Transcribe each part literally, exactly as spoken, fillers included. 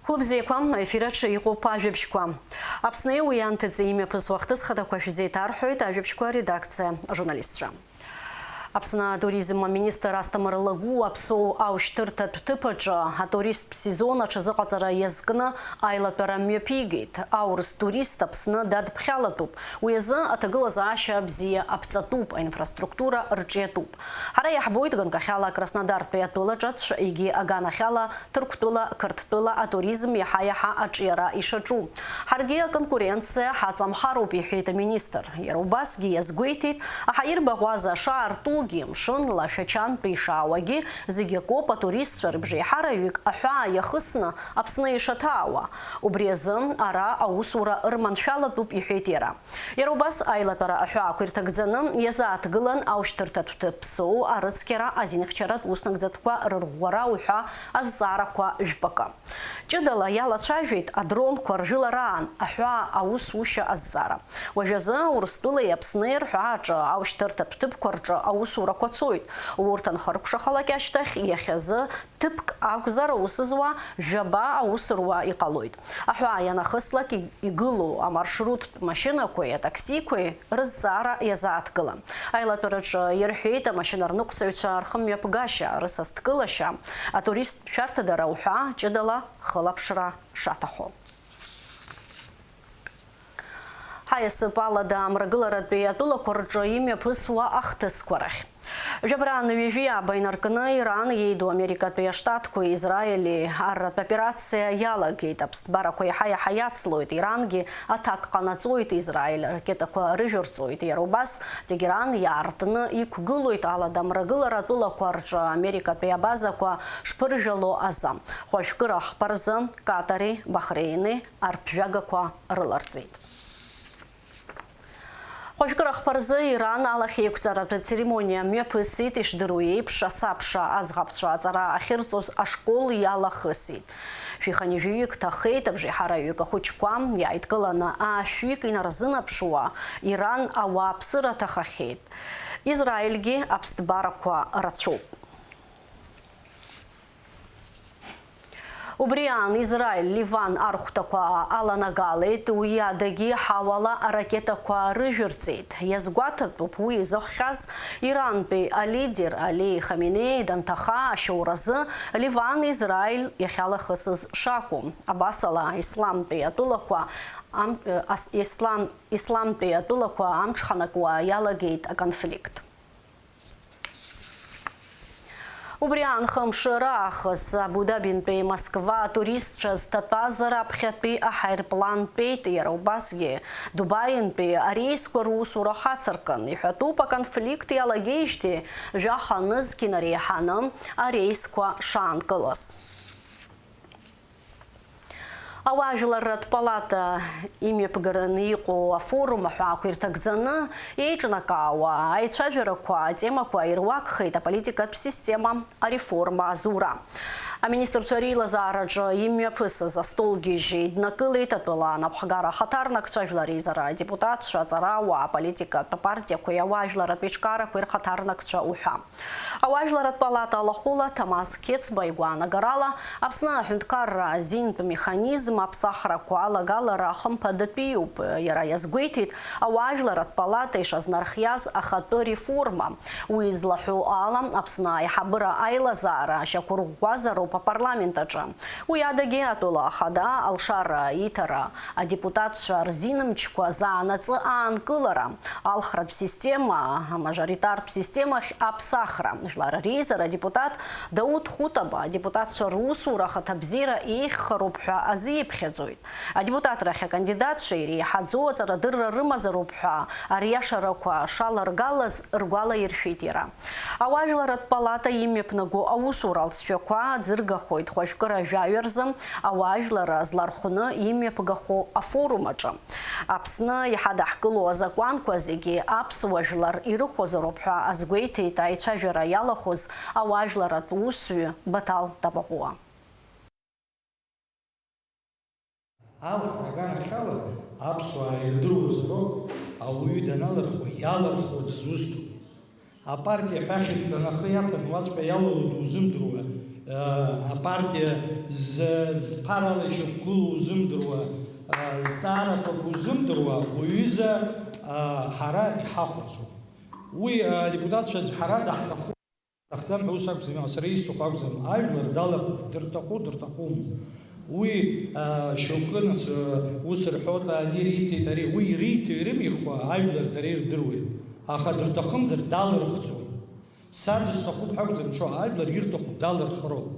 Хәылбзиақәа, аефир аҿы иҟоуп ажәабжьқәа. Аԥсни уи анҭыҵи имҩаԥысуа ахҭыс хадақәа шәзеиҭарҳәоит ажәабжьқәа редакциа ажурналистцәа. Аԥсны атуризм аминистр Асҭамыр Лагәуа Аԥсоу аушьҭырҭатә ҭыԥ аҿы атуристтә сезон аҽазыҟаҵара иазкны аилатәара мҩаԥигеит. Аурыс турист Аԥсны дадԥхьалатәуп. Уи азы аҭагылазаашьа бзиа аԥҵатәуп, аинфраструктура рҿиатәуп. Ҳара иаҳбоит ганкахьала Краснодартәи атәылаҿацә, егьи аганахьала Ҭырқәтәыла, Қырҭтәыла атуризм иаҳа-иаҳа аҿиара ишаҿу. Ҳаргьы аконкуренциа ҳаҵамҳароуп, иҳәеит аминистр. Иара убасгьы иазгәеиҭеит, аҳаирбаӷәаза шаартугьы, мшынла Шәачантәи ишаауагьы, зегь акоуп атуристцәа рыбжеиҳараҩык аҳәаа иахысны Аԥсны ишаҭаауа. Убри азы ара аусура ырманшәалатәуп, иҳәеит иара. Иара убас аилатәара аҳәаақәа ирҭагӡаны иазааҭгылан аушьҭырҭатә ҭыԥ Ԥсоу арыцқьара азинхьчаратә уснагӡатәқәа рырӷәӷәара уҳәа азҵаарақәа жәпакы. Ҷыдала иалацәажәеит адронқәа ржәылараан аҳәаа аусушьа азҵаара. Уажәазы Урыстәылеи Аԥсни рҳәааҿы аушьҭырҭатә ҭыԥқәа рҿы аусурақәа цоит. Урҭ анхыркәшахалак ашьҭахь иахьазы ҭыԥк акәзар аус зуа жәаба аус руа иҟалоит. Аҳәаа ианахыслак и-, игылоу амаршруттә машьынақәеи атаксиқәеи рызҵаара иазааҭгылан. Аилатәараҿы ирҳәеит амашьынарныҟәцаҩцәа рхымҩаԥгашьа, рысасдкылашьа, атуристтә шәарҭадара уҳәа ҷыдала хылаԥшра шаҭаху. Ҳаиасып алада амрагыларатәи атәылақәа рҿы имҩаԥысуа ахҭысқәа рахь. Жәабран ҩажәи ааба инаркны Иран иеиду Америкатәи аштатқәеи Израили арратә операциа иалагеит. Аԥсҭбарақәа иаҳа-иаҳа иацлоит. Ирангьы аҭак ҟанаҵоит Израиль ракетақәа рыжәырҵоит. Иара убас Тегеран иаартны иқәгылоит алада амрагылара атәылақәа рҿы Америкатәи абазақәа шԥыржәало азы. Хәажәкыра ахԥарзы Катари Бахрейни арԥжәагақәа рыларҵеит. Хәажәкыра ахԥа рзы Иран алахьеиқәҵаратә церемониа мҩаԥысит, ишдыру еиԥш, асабша аӡӷабцәа аҵара ахьырҵоз ашкол иалахысит. Шәиханижәаҩык ҭахеит, абжеиҳараҩык ахәыҷқәа иааидкыланы аашәҩык инарзынаԥшуа, Иран ауааԥсыра ҭахахьеит. Израильгьы аԥсҭбарақәа рацәоуп. Убри аан, Израиль Ливан архәҭақәа аланагалеит, уи адагьы ҳауала аракетақәа рыжәырҵеит. Иазгәаҭатәуп уи изыхҟьаз Ирантәи алидер Али Хаменеи данҭаха ашьоуразы Ливан Израиль иахьалахысыз шакәу. Абасала, исламтәи атәылақәа ам-, ас-, ислам, исламтәи атәылақәа амҽханакуа иалагеит аконфликт. Убри аан хымш раахыс Абу-Дабинтәи Москва атуристцәа зҭатәаз раԥхьатәи аҳаирплан тәеит, иара убасгьы Дубаинтәи арейсқәа русура хацыркын. Иҳәатәуп, аконфликт иалагеижьҭеи жәаха нызқь инареиҳаны арейсқәа шаанкылаз. Ауаажәларратә палата имҩаԥгараны иҟоу афорум аҳәаақәа ирҭагӡаны еиҿнакаауа аицәажәарақәа атемақәа ируакхеит аполитикатә система ареформа азура. Аминистрцәа реилазаараҿы имҩаԥысыз астолгьежь еиднакылеит атәыла анапхгара ахаҭарнакцәа, ажәлар реизара адепутатцәа, аҵарауаа, аполитикатә партиақәеи ауаажәларратә еиҿкаарақәеи рхаҭарнакцәа уҳәа. Ауаажәларратә палата алахәыла Ҭамаз Қьецба игәаанагарала, Аԥсны аҳәынҭқарра азинтә механизм аԥсахрақәа алагалара хымԥадатәиуп. Иара иазгәеиҭеит, ауаажәларратә палата ишазнархиаз ахатәы реформа. Уи злаҳәо ала, Аԥсны аиҳабыра аилазаара шьақәырӷәӷәазароуп апарламент аҿы. Уи адагьы атәыла ахада алшара иҭара, адепутатцәа рзин мчқәа заанаҵы аанкылара, алхратә система, амажоритартә системахь аԥсахра, жәлар реизара адепутат Дауҭ Хәытаба адепутатцәа русура ахаҭабзиара еиӷьхароуп ҳәа азиԥхьаӡоит. Адепутатрахь акандидатцәа иреиҳаӡоу аҵарадырра рымазароуп ҳәа ариашарақәа шаларгалаз ргәалаиршәеит иара. Ауаажәларратә палата имҩаԥнаго аусура алҵшәақәа ӡыргахоит хәажәкыра жәаҩа рзы ауаажәларра злархәны имҩаԥгахо афорум аҿы. Аԥсны иҳадаҳкыло азакәанқәа зегьы аԥсуа жәлар ирыхәозароуп ҳәа азгәеиҭеит аицәажәара иалахәыз ауаажәларратә усзуҩы Баҭал Табаӷәуа. Алхра аганахьала аԥсуаа ирдыруазароуп ауаҩы даналырхуа, иалырхуа дызусҭоу. Апартиа ҳәа ахьӡ анахы иаҭан уаҵәҟьа иалало дузымдыруа, Апартиа зы-, зԥарала ишьақәгылоу узымдыруа, зҵаарақәак узымдыруа уҩыза, ҳара иҳахәаӡом. Уи адепутатцәа ҳара даҳҭаху, даҳҭахӡам ҳәа ус акәӡам, сара исҭаху акәӡам, ажәлар далахәуп, дырҭаху, дырҭахума. Уи, шьоукы, нас, ус рҳәоит, ани риҭеит, ари, уи ириҭо, ирымихуа ажәлар дара ирдыруеит, аха дырҭахымзар далырхӡом. Са дысҭахуп ҳәа акәӡам ишо, ажәлар ирҭаху далырхроуп.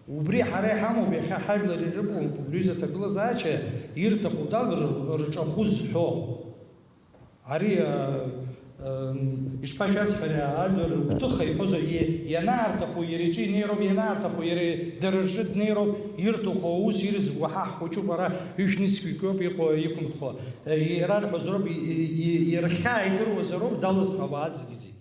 Убри ҳара иҳамоуп, иахьа ҳажәлар ирымоуп убри аҩыза аҭагылазаашьа ирҭаху далыр-, рҿахәы зҳәо. Ари, а, ам, ишԥашәасҳәари, ажәлар рыгәҭыха иҳәозар, и-, ианаарҭаху иара иҿы инеироуп, ианаарҭаху иара дара рҿы днеироуп, ирҭаху аус ирӡбуа ҳа ҳхәыҷуп, ара ҩышәнызқьҩык иоуп иҟоу, иқәынхо. Е, ирарҳәозароуп, и-, и-, и-, ирхьаа идыруазароуп, далызхуа ауаа зегьы-зегьы.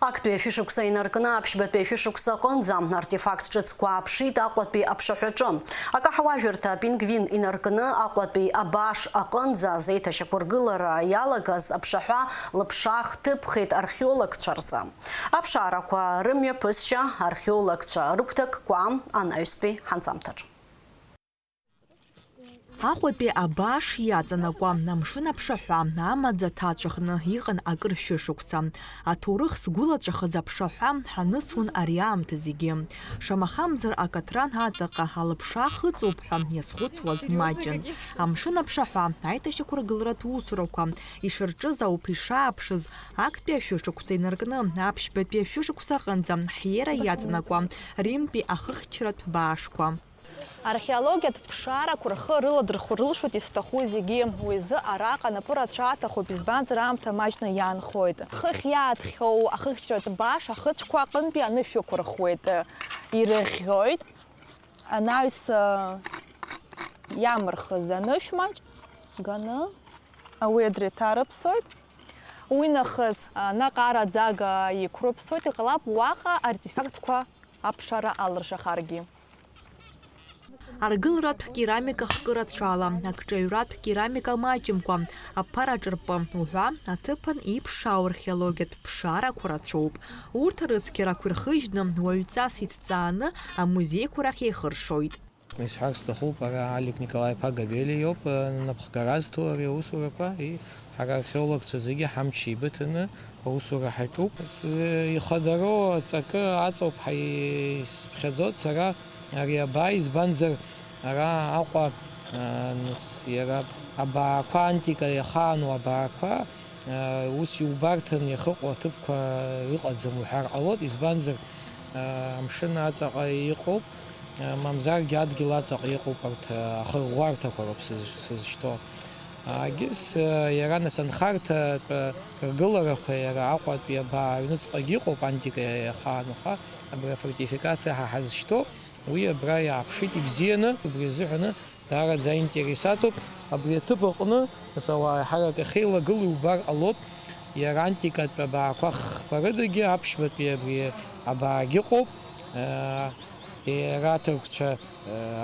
Актәи ашәышықәса инаркны аԥшьбатәи ашәышықәса аҟынӡа артефакт ҿыцқәа ааԥшит Аҟәатәи аԥшаҳәаҿы. Акаҳуажәырҭа Пингвин инаркны Аҟәатәи абааш аҟынӡа азеиҭашьақәыргылара иалагаз аԥшаҳәа лыԥшаах ҭыԥхеит археологцәа рзы. Аԥшаарақәа рымҩаԥысшьа археологцәа рыгәҭакқәа анаҩстәи ҳанҵамҭаҿ. Аҟәатәи абааш иаҵанакуа амшын аԥшаҳәа амаӡа ҭацәхны иҟан акыр шәышықәса. Аҭоурых згәылаҵәахыз аԥшаҳәа ҳанысуан ари аамҭа зегьы. Шамахамзар акатран аҵаҟа алыԥшаах ыҵоуп ҳәа иазхәыцуаз маҷын. Амшын аԥшаҳәа аиҭашьақәыргыларатә усурақәа ишырҿыз ауп ишааԥшыз, актәи ашәышықәса инаркны аԥшьбатәи ашәышықәса аҟынӡа ҳиера иаҵанакуа Римтәи ахыхьчаратә баашқәа. Археологиатә ԥшаарақәа рхы рыладырхәыр рылшоит изҭаху зегьы. Уи азы араҟа напы рацәа аҭахуп, избанзар, аамҭа маҷны иаанхоит. Хыхь иааҭхьоу ахыхьчаратә бааш ахыцәқәа аҟынтәи анышә ықәырхуеит, ирыӷьӷьоит. Анаҩс, а, иамырхыз анышә маҷ ганы ауедра иҭарыԥсоит. Уи нахыс, а, наҟ ара аӡага иқәрыԥсоит, иҟалап уаҟа артефактқәа аԥшара алыршахаргьы. Аргыларатә керамика хкы рацәала, акҿаҩратә керамика маҷымкәа, аԥара ҿырпы уҳәа аҭыԥан иԥшаау археологиатә ԥшаарақәа рацәоуп. Урҭ арыцқьарақәа ирхыжьны, уаҩҵас иҭҵааны, амузеиқәа рахь еихыршоит. Исҳәар сҭахуп, ара Алик Николаи-иԥа Габелиа иоуп, э, напхгара зҭо ари аусурақәа, и, ҳара археологцәа зегьы ҳамч еибыҭаны аусура ҳаҿуп. С-, ихадароу аҵакы аҵоуп ҳәа исԥхьаӡоит сара ари абаа, избанзар, ара Аҟәа, э, нас, иара абаақәа, антика иахаану абаақәа, Ус иубарҭан иахыҟоу аҭыԥқәа ыҟаӡам уҳәар ҟалоит, избанзар, амшын аҵаҟа иҟоуп, мамзаргьы адгьыл аҵаҟа иҟоуп, арҭ ахырӷәӷәарҭақәа роуп сыз-, сызшьҭоу. Агьыс, иара нас анхарҭатә ргыларақәа, иара Аҟәатәи абаа аҩныҵҟагьы иҟоуп, антика иахаану, аха абри афортификациа ҳа ҳазшьҭоу, уи абра иааԥшит ибзианы, убри азыҳәаны даараӡа аинтерес аҵоуп. Абри аҭыԥ аҟны, нас, ауаа еиҳарак ахьеилагылоу иубар ҟалоит, иара антикатә абаақәа хԥа рыдагьы аԥшьбатәи абри абаагьы ыҟоуп. Иара аҭырқәцәа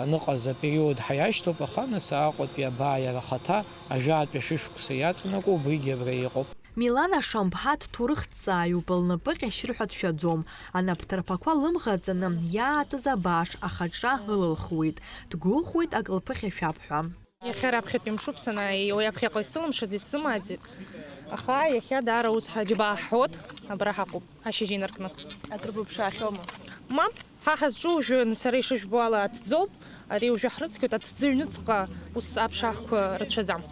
аныҟаз апериод ҳаиашьҭоуп, аха, нас, Аҟәатәи абаа иара ахаҭа ажәаатәи ашәышықәса иаҵанакуа убригьы абра иҟоуп. Милана Шамбҳа дҭоурыхҭҵааҩуп, лнапы ҟьашьыр ҳәа дшәаӡом. Анапҭарԥақәа лымӷаҵаны, иаатыз абааш ахаҿра ылылхуеит. Дгәыӷуеит ак лԥыхьашәап ҳәа. Иахьа раԥхьатәи мшуп санааи, уи аԥхьаҟа исылымшаӡеит, сымааӡеит. Аха иахьа даара ус ҳаџьабаа ҳҳәот, абра ҳаҟоуп, ашьыжь инаркны. Акрыбыԥшаахьоума? Мап. Ҳа ҳазҿу уажәы, сара ишыжәбо ала, аҭӡоуп. Ари уажәы ҳрыцқьоит, аҭӡы ҩныҵҟа ус аԥшаахқәа рацәаӡам.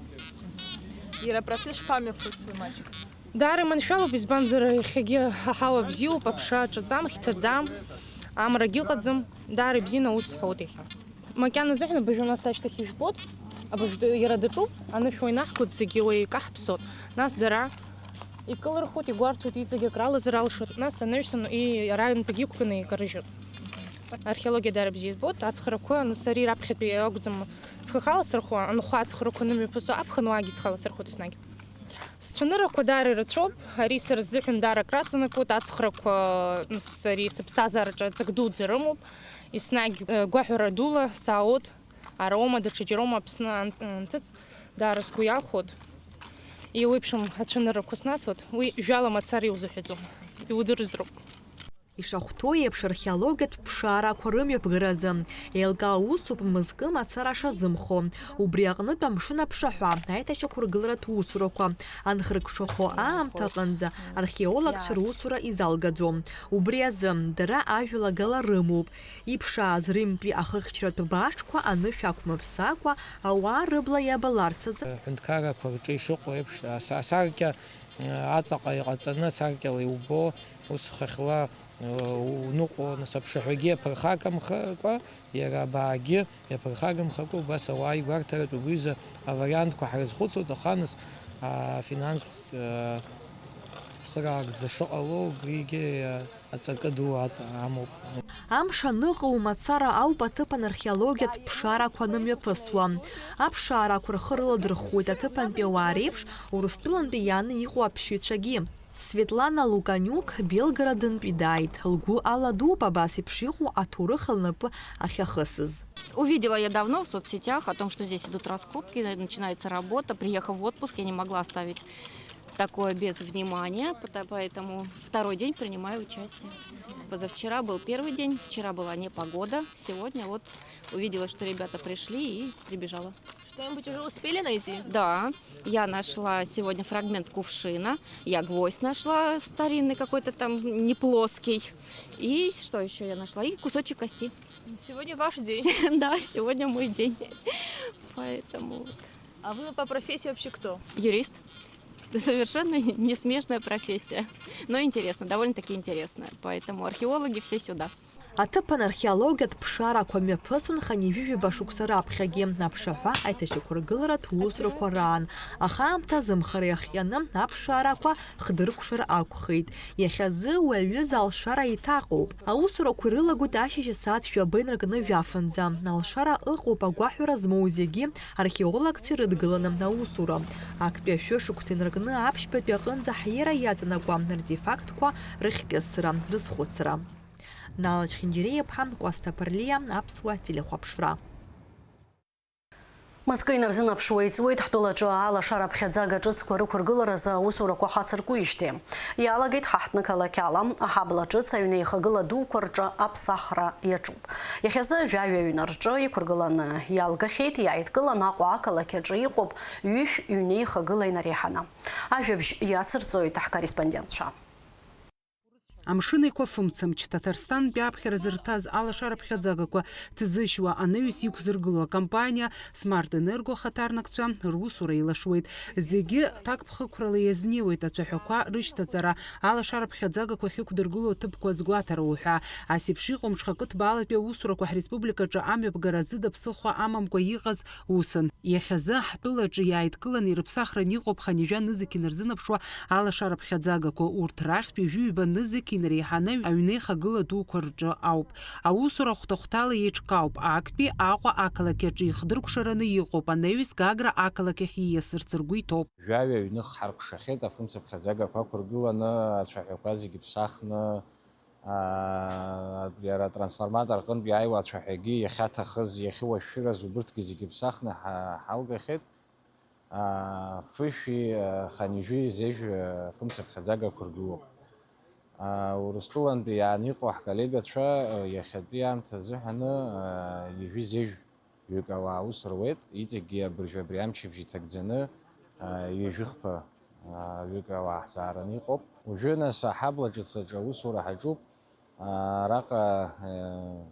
Иара апроцесс шԥамҩаԥысуеи маҷк? Даара иманшәалоуп, избанзар, иахьагьы аҳауа бзиоуп, аԥша аҿаӡам, хьҭаӡам, амрагьы ыҟаӡам, даара ибзианы аус зҳәоит иахьа. Макьана азыҳәан абыржәы нас ашьҭахь ижәбоит, абыржәы иара даҿуп, анышә уа инаҳгоит, зегьы уа икаҳԥсоит, нас дара икылырхуеит, игәарҭоит, иҵегь акралазар алшоит, нас анаҩсан и-, арантәигьы иқәкны икарыжьуеит. Археологиа даара бзиа избоит, ацхарақәа, нас ари раԥхьатәи акәӡам схы халасырхәуа, анхәа ацхарақәа анымҩаԥысуа аԥхын уаагьы схаласырхәоит еснагь. Сцәаныррақәа даара ирацәоуп, ари сара сзыҳәан даара акраҵанакуеит, ацхарақәа, нас, ари сыԥсҭазаараҿы ҵак дуӡа рымоуп, еснагь, э, гәаҳәара дула саауеит, ара уоума, даҽаџьароума Аԥсны ан-, анҭыҵ, даара сгәы иахәоит. Еиуеиԥшым ацәаныррақәа снацуеит, уи жәала мацара иузыҳәаӡом, иудыруазароуп. Ишахәҭоу еиԥш, археологиатә ԥшаарақәа рымҩаԥгаразы еилкаау усуп мызкы мацара шазымхо. Убри аҟнытә амшын аԥшаҳәа, аиҭашьақәыргыларатә усурақәа анхыркәшахо аамҭа аҟынӡа археологцәа русура изалгаӡом. Убри азы дара ажәалагала рымоуп. Иԥшааз рымтәи ахыхьчаратә баашқәа анышә ақәмыԥсакәа, ауаа рыбла иабаларц азы. Аҳәынҭқаррақәа рҿы ишыҟоу еиԥш, ас-, асаркьа, э, аҵаҟа иҟаҵаны, асаркьала иубо, ус хыхьла, э, уныҟәо, нас аԥшаҳәагьы иаԥырхагамхакәа, иара абаагьы иаԥырхагамхакәа, убас ауаа игәарҭаратә убриазы авариантқәа ҳрызхәыцуеит, аха нас, афинанстә, э, цхыраагӡа шыҟало, убригьы, э, аҵакы ду аҵа-, амоуп. Амш аныҟоу мацара ауп аҭыԥан археологиатә ԥшаарақәа анымҩаԥысуа. Аԥшаарақәа рхы рыладырхәуеит аҭыԥантәи ауаа реиԥш, Урыстәылантәи иааны иҟоу аԥшьҩцәагьы. Светлана Луканюк Белгородынтәи дааит. Лгәы аладууп абас еиԥш иҟоу аҭоурых лнапы ахьахысыз. Увидела я давно в соцсетях о том, что здесь идут раскопки, начинается работа. Приехав в отпуск, я не могла оставить такое без внимания, пота-, поэтому второй день принимаю участие. Позавчера был первый день, вчера была непогода, сегодня вот увидела, что ребята пришли, и прибежала. Что-нибудь уже успели найти? Да, я нашла сегодня фрагмент кувшина, я гвоздь нашла старинный какой-то там, не плоский. И что еще я нашла? И кусочек кости. Сегодня ваш день. Да, сегодня мой день. Поэтому вот. А вы по профессии вообще кто? Юрист. Это совершенно не смежная профессия. Но интересно, довольно-таки интересно. Поэтому археологи все сюда. Аҭыԥан археологиатә ԥшаарақәа мҩаԥысуан хынҩажәижәаба шықәса раԥхьагьы, аԥшаҳәа аиҭашьақәыргыларатә усурақәа раан, аха аамҭа азымхара иахҟьаны аԥшаарақәа хдыркәшар акәхеит. Иахьазы уи аҩыза алшара еиҭаҟоуп. Аусурақәа ирылагоит ашьыжь асааҭ жәаба инаркны жәафынӡа. Алшара ыҟоуп агәаҳәара змоу зегьы археологцәа ирыдгыланы аусура. Актәи ашәышықәса инаркны аԥшьбатәи аҟынӡа ҳиера иаҵанакуа артефактқәа рыхькьысра, рызхәыцра. Нала Чхинџьариа-иԥҳа, Кәасҭа Ԥарлиа, Аԥсуа телехәаԥшра. Мызкы инарзынаԥшуа иҵуеит ҳтәылаҿы алашара ԥхьаӡага ҿыцқәа рықәыргыларазы аусурақәа ҳацыркуижьҭеи. Иалагеит ҳа ҳҭнықалақь ала, аҳабла ҿыц аҩнеихагыла дуқәа рҿы аԥсахра иаҿуп. Иахьазы жәаҩа ҩны рҿы иқәыргыланы иалгахьеит, иааидкылан Аҟәа ақалақь аҿы иҟоуп ҩышә ҩнеихагыла инареиҳаны. Ажәабжь иацырҵоит ҳкорреспондентцәа. Амшын Еиқәа фымцамч, Ҭаҭарстантәи аԥхьара зырҭаз алашара ԥхьаӡагақәа ҭзышьуа анаҩс иқәзыргыло акомпаниа Смарт Енерго ахаҭарнакцәа русура еилашуеит. Зегьы ҭакԥхықәрала иазнеиуеит ацәаҳәақәа рышьҭаҵара, алашара ԥхьаӡагақәа ахьықәдыргыло аҭыԥқәа азгәаҭара уҳәа. Ас еиԥш иҟоу мҽхакы ҭбаалатәи аусурақәа ҳреспубликаҿы амҩаԥгара азы даԥсыхәа амамкәа иҟаз усын. Иахьазы ҳтәылаҿы иааидкыланы ирыԥсахран иҟоуп хынҩажәа нызқь инарзынаԥшуа алашара ԥхьаӡагақәа. Урҭ рахьтә ҩажәи ҩба нызқь инареиҳаны аҩнеихагыла дуқәа рҿы ауп. Аусура хәҭа-хәҭала еиҿкаауп. Актәи Аҟәа ақалақь аҿы ихдыркәшараны иҟоуп, анаҩс Гагра ақалақь ахь ииасырц ргәы иҭоуп. Жәаҩа ҩных ҳаркәшахьеит, афымцаԥхьаӡагақәа ақәыргыланы, ацәаҳәақәа зегьы ԥсахны, аа, абри ара атрансформатор аҟынтә иааиуа ацәаҳәагьы иахьаҭахыз, иахьыуашәшәыраз убырҭгьы зегьы ԥсахны ҳа-, ҳалгахьеит. Аа, фышәи, аа, хынҩажәи зежә, аа, фымцаԥхьаӡага ақәыргылоуп. Аа, Урыстәылантәи иааны иҟоу ҳколлегацәа, аа, иахьатәи аамҭа азыҳәаны, аа, ҩажәи зежә ҩык ауаа аус руеит, иҵегьгьы абыржәы абри амчыбжь иҭагӡаны, аа, ҩажәихԥа, аа, ҩык ауаа ҳзаараны иҟоуп. Уажәы, нас, аҳабла ҿыц аҿы аусура ҳаҿуп, аа, араҟа, аа,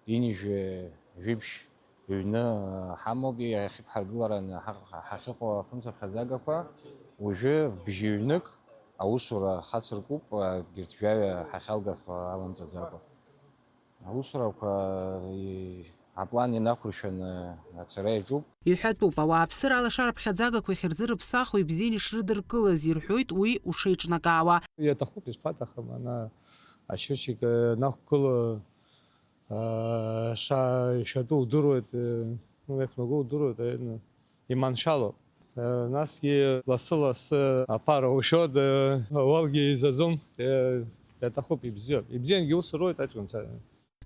ҩынҩажәи жәибжь ҩны, аа, ҳамоуп, иахьықәҳаргылараны ҳа-, ҳахьыҟоу афымцаԥхьаӡагақәа. Уажәы бжьыҩнык аусура ҳацыркуп, аа, егьырҭ жәаҩа ҳахьалгахо аламҵаӡакәа. Аусурақәа, и-, аплан инақәыршәаны ацара иаҿуп. Иҳәатәуп, ауааԥсыра алашара ԥхьаӡагақәа иахьырзырыԥсахуа ибзианы ишрыдыркылаз, ирҳәоит уи ушеиҿнакаауа. Иаҭахуп, ишԥаҭахым, ана ашьыжьчик, э, нақәгыло, э, ша-, ишәатәу удыруеит, э, ну, иақәнаго удыруеит, э, ну. Иманшәалоуп. Насгьы лассы-лассы аԥара ушәоит, уалгьы изаӡом. Иаҭахуп, ибзиоуп. Ибзиангьы ус руеит аҷкәынцәа.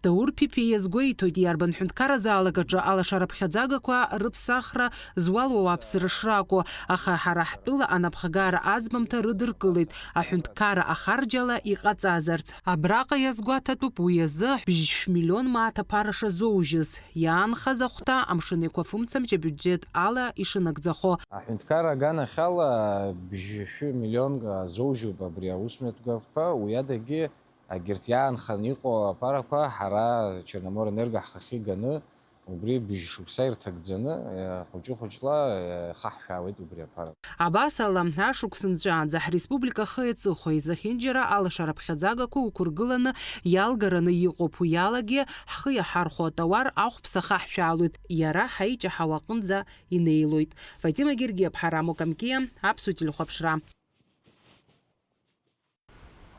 Даур Ԥиԥиа иазгәеиҭоит, иарбан ҳәынҭқарразаалак аҿы алашара ԥхьаӡагақәа рыԥсахра зуалуа ауааԥсыра шракәу, аха ҳара ҳтәыла анапхгара аӡбамҭа рыдыркылеит, аҳәынҭқарра ахарџьала иҟаҵазарц. Абраҟа иазгәаҭатәуп уи азы бжьшә миллион мааҭ аԥара шазоужьыз, иаанхаз ахәҭа Амшын Еиқәа фымцамч абиуџьет ала ишынагӡахо. Аҳәынҭқарра аганахьала бжьшәы миллионк азоужьуп абри аусмҩаԥгатәқәа, уи адагьы егьырҭ иаанханы иҟоу аԥарақәа ҳара Черноморэнерго ҳхахьы иганы, убри быжь шықәса ирҭагӡаны, хәыҷы-хәыҷла ихаҳшәаауеит убри аԥара. Абас ала, ашықәс нҵәаанӡа ҳреспублика ахи аҵыхәеи зехьынџьара алашара ԥхьаӡагақәа уқәыргыланы иалгараны иҟоуп, уи алагьы ҳхы иаҳархәо атауар ахәԥса хаҳшәаалоит, иара ҳаиҷаҳауа аҟынӡа инеилоит. Фатима Гергиаԥҳа, Рамо Камкиа, Аԥсуа телехәаԥшра.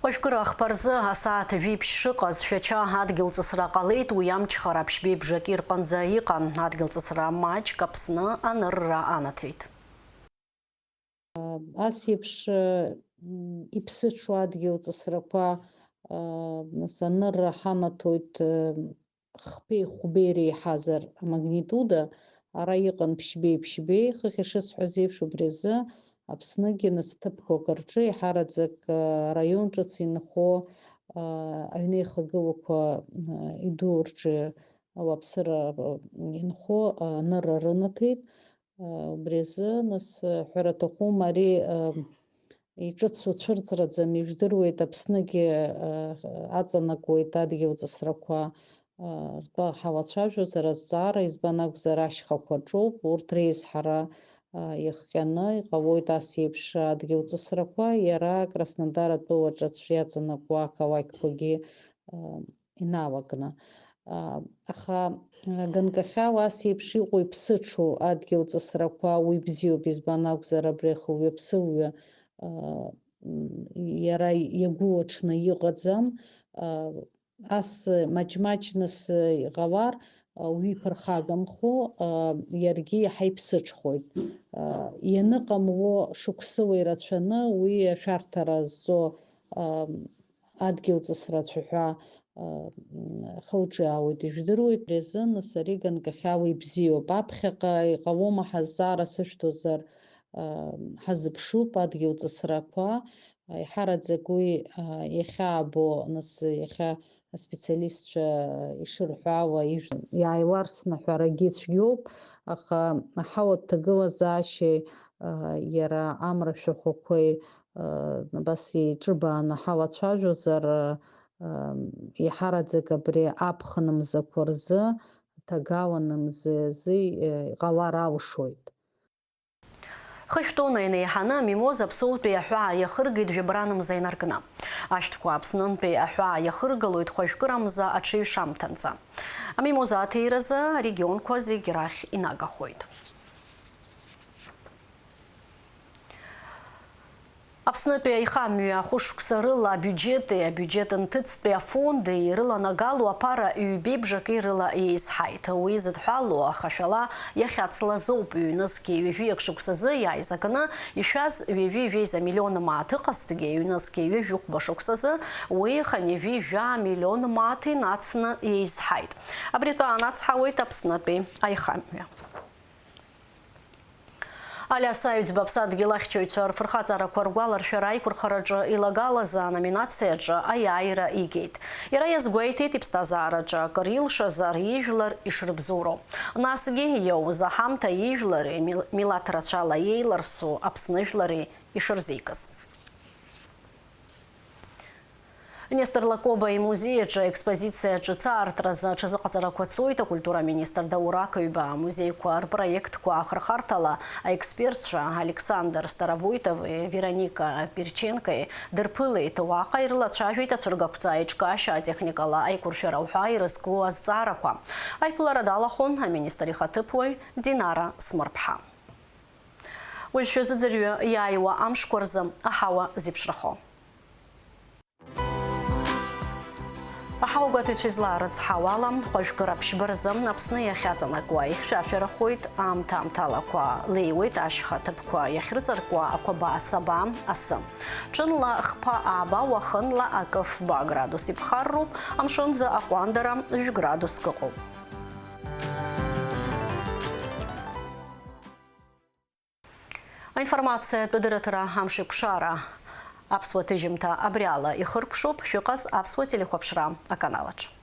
Хәажәкыра ахԥа рзы асааҭ жәиԥшь шыҟаз, Шәача адгьыл ҵысра ҟалеит, уи амчхара ԥшьбеи бжаки рҟынӡа иҟан. Адгьыл ҵысра маҷк Аԥсны анырра анаҭеит. Ас еиԥш, м, иԥсыҽу адгьыл ҵысрақәа, а, нас анырра ҳанаҭоит, м, хԥеи хәбеи реиҳазар амагнитуда, ара иҟан ԥшьбеи-ԥшьбеи, хыхь ишысҳәаз еиԥш, убри азы Аԥсныгьы нас ҭыԥқәак рҿы, еиҳараӡак, а, араион ҿыц инхо, а, аҩнеихагылақәа, а, иду рҿы ауааԥсыра, а, инхо, а, анырра рынаҭеит. А, убри азы, нас, а, ҳәара аҭахума, ари, а, иҿыцу цәырҵраӡам, ижәдыруеит, Аԥсныгьы, а, аҵанакуеит адгьыл ҵысрақәа, а, ртәы ҳалацәажәозар азҵаара, избан акәзар, ашьхақәа ҿоуп, урҭ реизҳара, а, иахҟьаны иҟалоит ас еиԥш адгьыл ҵысрақәа, иара Краснодар атәылаҿ аӡә иаҵанакуа ақалақьқәагьы, а, иналакны. А, аха, а, ганкахьала ас еиԥш иҟоу иԥсыҽу адгьыл ҵысрақәа уи бзиоуп, избан акәзар, абри ахылҩа-ԥсылҩа, а, м, иара иагәылаҽны иҟаӡам. А, ас маҷ-маҷныс иҟалар, а, уиԥырхагамхо, а, иаргьы иаҳа иԥсыҽхоит. А, ианыҟамло шықәсыла ирацәаны уи ашәарҭара зҵо, а, адгьыл ҵысра ацәаҳәа, а, м, хылҿиаауеит, ижәдыруеит. Ари азы, нас, ари ганкахьала ибзиоуп. Аԥхьаҟа иҟалома ҳазҵаара сышәҭозар, а, ҳазыԥшуп адгьыл ҵысрақәа. Еиҳараӡак уи, а, иахьаабо, нас, иахьа аспециалистцәа ишырҳәо ала, ижә-, иааиларсны аҳәарагьы цәгьоуп, аха аҳауа ҭагылазаашьеи, а, иара амра шәахәақәеи, а, абас еиҿыбааны ҳалацәажәозар, а, а, еиҳараӡак абри аԥхын мзақәа рзы, ҭагалан мзазы, а, иҟалар алшоит. Хышә тонна инеиҳаны амимоза аԥсоутәи аҳәаа иахыргеит жәабранмза инаркны. Ашәҭқәа Аԥснынтәи аҳәаа иахыргалоит хәажәкырамза аҽеиҩшамҭанӡа. Амимоза аҭиразы арегионқәа зегь рахь инагахоит. Аԥснытәи аихамҩа хәышықәса рыла абиуџьети абиуџьет нҭыҵтәи афонди ирыланагало аԥара ҩбеи бжаки рыла еизҳаит. Уи зыдҳәало ахашәала иахьацлазоуп. Ҩнызқьи ҩажәиак шықәсазы иааизакны ишәаз ҩажәи жәеиза миллион мааҭ ыҟазҭгьы, ҩнызқьи ҩажәихәба шықәсазы уи хынҩажәи жәа миллион мааҭ инацны еизҳаит. Абри атәы аанацҳауеит Аԥснытәи аихамҩа. Алиас Аҩӡба аԥсадгьыл ахьчаҩцәа рфырхаҵарақәа ргәаларшәара аиқәырхараҿы илагалаз аноминациаҿы аиааира игеит. Иара иазгәеиҭеит, иԥсҭазаараҿы акыр илшазар ижәлар ишрыбзоуроу. Насгьы иоуз аҳамҭа ижәлари мил-, милаҭ рацәала иеиларсу Аԥсны жәлари ишырзикыз. Нестор Лакоба имузеи аҿы аекспозициа ҿыц аартразы аҽазыҟаҵарақәа цоит. Акультура аминистр Даур Акаҩба амузеиқәа рпроектқәа ахырхарҭала аекспертцәа Александр Старовойтови Вероника Перченкои дырԥылеит. Уаҟа ирылацәажәеит ацәыргақәҵа аиҿкаашьа атехникала аиқәыршәара уҳәа ирызку азҵаарақәа. Аиԥылара далахәын аминистр ихаҭыԥуаҩ Динара Смырԥҳа. Уажә шәазыӡырҩы иааиуа амшқәа рзы аҳауа зеиԥшрахо. Аҳауагәаҭаҩцәа излаарыцҳауала, хәажәкыра ԥшьба рзы Аԥсны иахьаҵанакуа ихьшәашәарахоит, аамҭа-аамҭалақәа леиуеит, ашьха ҭыԥқәа иахьрыҵаркуа ақәаба асаба асы. Ҽынла хԥа ааба, уахынла акы фба градус иԥхарроуп, амшынӡы аҟәандара жәградуск ыҟоуп. Аинформациатә дырраҭара Амшеикәшара аԥсуа ҭыжьымҭа абри ала ихыркәшоуп, шәыҟаз аԥсуа телехәаԥшра аканалаҿ.